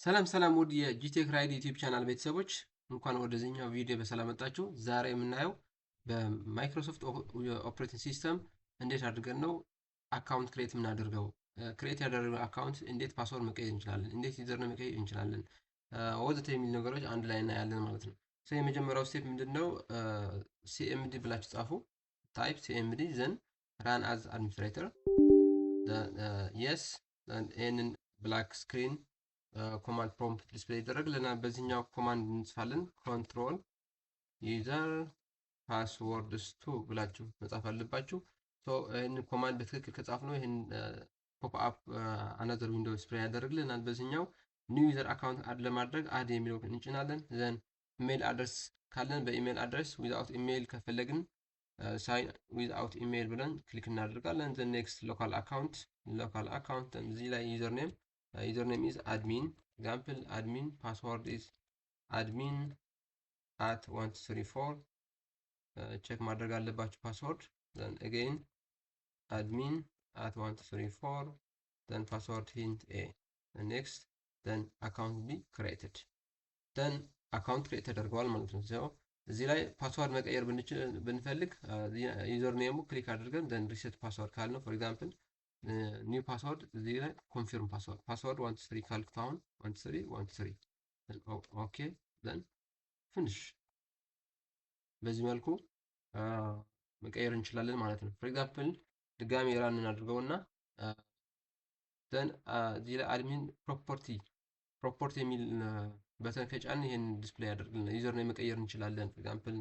ሰላም ሰላም ውድ የጂቴክ ራይድ YouTube channel ቤተሰቦች፣ እንኳን ወደዚህኛው ቪዲዮ በሰላም መጣችሁ። ዛሬ የምናየው በ Microsoft operating system እንዴት አድርገን ነው account create የምናደርገው፣ create ያደረግነው account እንዴት password መቀየር እንችላለን፣ እንዴት username መቀየር እንችላለን፣ ወዘተ የሚል ነገሮች አንድ ላይ እናያለን ማለት ነው። የመጀመሪያው step ምንድን ነው? CMD ብላችሁ ጻፉ። Type CMD, then run as administrator, yes። ይህንን black screen command prompt display ይደረግልናል። በዚህኛው command እንጽፋለን። Control user passwords two ብላችሁ መጻፍ አለባችሁ። ይህንን command በትክክል ከጻፍነው ይህን pop up another window display ያደርግልናል። በዚህኛው new user account add ለማድረግ add የሚለው እንጭናለን። Then email address ካለን በ email address፣ without email ከፈለግን sign without email ብለን click እናደርጋለን። Then next, local account, local account። እዚህ ላይ username, username is admin, example admin, password is admin@1234። Check ማድረግ አለባችሁ password። Then again admin@1234, then password hint A, next, then account be created, then account create ተደርገዋል ማለት ነው። እዚህ ላይ password መቀየር ብንፈልግ username ኡ click አድርገን then reset password ካልነው፣ for example new password፣ እዚህ ላይ confirm password, password 1 3 ካልኩት አሁን 1 3 1 3, okay, then finish። በዚህ መልኩ መቀየር እንችላለን ማለት ነው። For example ድጋሚ run እናድርገውና then እዚህ ላይ admin property, property የሚል button ከጫን ይሄን display ያደርግልናል። Username መቀየር እንችላለን። For example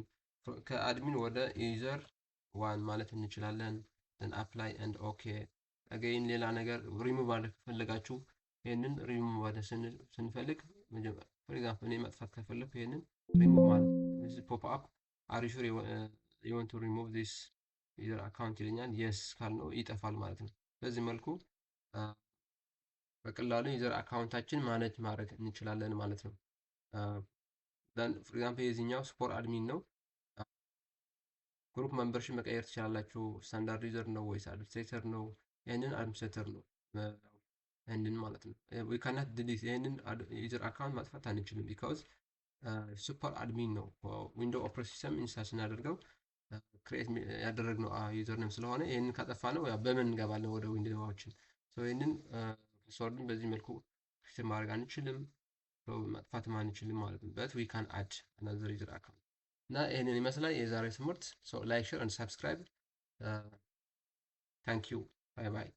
ከ admin ወደ user one ማለት እንችላለን። Then apply and okay። Again ሌላ ነገር ሪሙቭ ማድረግ ከፈለጋችሁ፣ ይህንን ሪሙቭ ማድረግ ስንፈልግ፣ for example እኔ ማጥፋት ከፈለኩ ይህንን ሪሙቭ ማለት ፖፕ አፕ አር ዩ ሹር ዩ ዋንት ቱ ሪሙቭ ዚስ ዩዘር አካውንት ይለኛል። Yes ካልነው ይጠፋል ማለት ነው። በዚህ መልኩ በቀላሉ user account ኣችን manage ማድረግ እንችላለን ማለት ነው። For example የዚህኛው super admin ነው። Group membership መቀየር ትችላላችሁ። Standard user ነው ወይስ administrator ነው? ይህንን administrator ነው ይህንን ማለት ነው። ዊ ካናት ዲሊት፣ ይህንን user account ማጥፋት አንችልም because super admin ነው። Window operating system install ስናደርገው create ያደረግነው username ስለሆነ ይህንን ካጠፋነው በምን እንገባለን ወደ window ኣችን? ይህንን password ን በዚህ መልኩ create ማድረግ አንችልም፣ ማጥፋትም አንችልም ማለት ነው። But we can add another user account። እና ይህንን ይመስላል የዛሬ ትምህርት። Like, share and subscribe. Thank you. Bye bye.